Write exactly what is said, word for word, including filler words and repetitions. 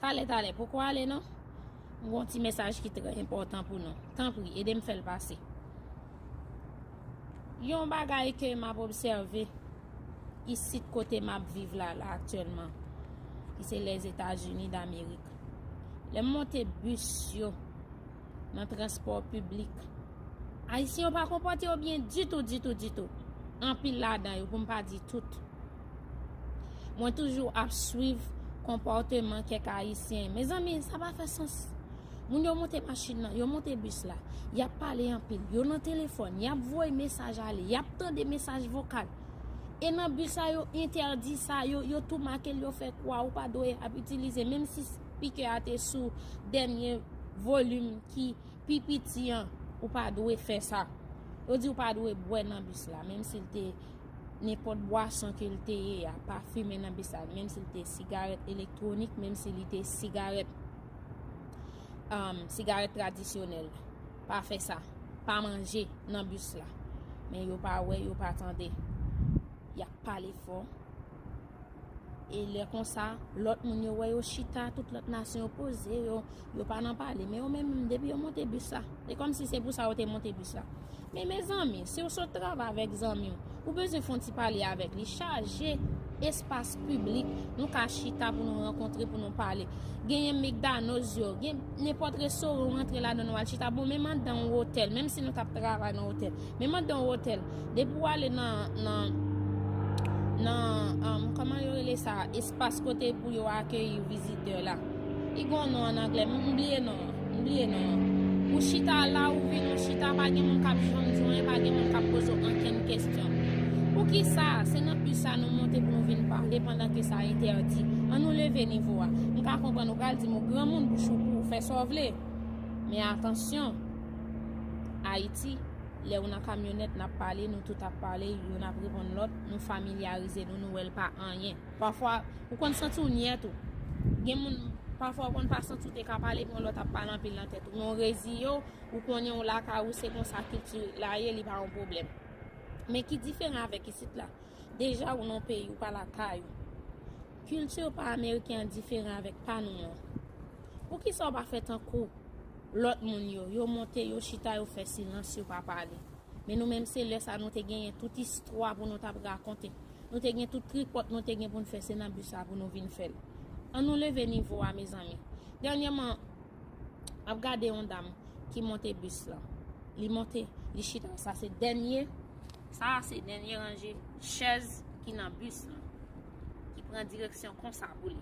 Talè, talè, poko ale non. M gon ti mesaj ki trè enpòtan pou nou. Tanpri, ede m fè l pase. Yon bagay ke m ap obsève isit kote m ap viv la, la aktyèlman, ki se Lèzetazini Damerik. Lè m monte bis yo nan transpò piblik, Ayisyen yo pa konpòte yo byen ditou, ditou, ditou. Anpil ladan yo, pou m pa di tout. Mwen toujou ap swiv konpòteman kèk Ayisyen. Mezanmi, sa pa fè sans. Moun yo monte machin nan, yo monte bis la, y ap pale anpil, yo nan telefòn, y ap voye mesaj ale, y ap tande mesaj vokal. E nan bis la, yo entèdi sa, yo, yo tou make l, yo fè kwa, ou pa dwe ap itilize, menm si spikè a te sou dènye volim ki pi piti an, ou pa dwe fè sa. Yo di ou pa dwe bwè nan bis la, menm si l te nenpòt bwason ke l te ye a, pa fimen nan bis la, menm si l te sigarèt elektwonik, menm si li te sigarèt, um, sigarèt tradisyonèl. Pa fè sa. Pa manje nan bis la. Men yo pa wè, yo pa tande. Y ap pale fò. E lè konsa, lòt moun yo wè yo chita, tout lòt nasyon yo poze, yo, yo pa nan pale. Men yo menm, depi yo monte bis la, e kòmsi se pou sa yo te monte bis la. Men mezanmi, si w sot travay avèk zanmi w, ou bezwen fè yon ti pale avèk li, chaje espas piblik, nou ka chita pou nou rankontre, pou nou pale. Genyen McDonald's yo, gen nenpòt restoran ou rantre ladan nou al chita. Bon, menm anndan yon otèl, menm si nou t ap travay nan otèl, menm anndan yon otèl, depi w ale nan, nan, nan, um, kòman yo rele sa, espas kote pou yo akeyi vizitè la. Li gon non an anglè, m bliye non an, m bliye non an. Ou chita la, ou vin, ou chita, pa gen moun k ap janm di w anyen, pa gen moun k ap poze w ankenn kesyon. Poukisa se nan bis sa nou monte pou nou vin pale pandan ke sa entèdi? An nou leve nivo a. M ka konprann ou pral di m ou granmoun, bouch ou pou, ou fè sa w vle. Men atansyon, Ayiti, lè ou nan kamyonèt, n ap pale, nou tout ap pale, youn ap reponn lòt, nou familyarize nou, nou wè l pa anyen. Pafwa, ou konn santi w nyè tou. Gen moun, pafwa ou konn pa santi w te ka pale, epi yon lòt ap pale anpil nan tèt ou. Men w reziye w, ou konnen w lakay ou, se konsa kilti la ye, li pa yon pwoblèm. Men ki diferan avèk isit la? Deja ou nan peyi, ou pa lakay ou. Kilti pa ameriken an diferan avèk pa nou an. Poukisa w pa fè tankou lòt moun yo? Yo monte, yo chita, yo fè silans, yo pa pale. Men nou menm, se lè sa nou te genyen tout istwa pou nou t ap rakonte. Nou te gen tout tripòt nou te gen pou n fè, se nan bis la pou nou vin fè l. An nou leve nivo a, mezanmi. Dènyèman, m ap gade yon dam ki monte bis lan. Li monte, li chita. Sa se dènye, sa se dènye ranje chèz ki nan bis lan, ki pran direksyon konsa pou li.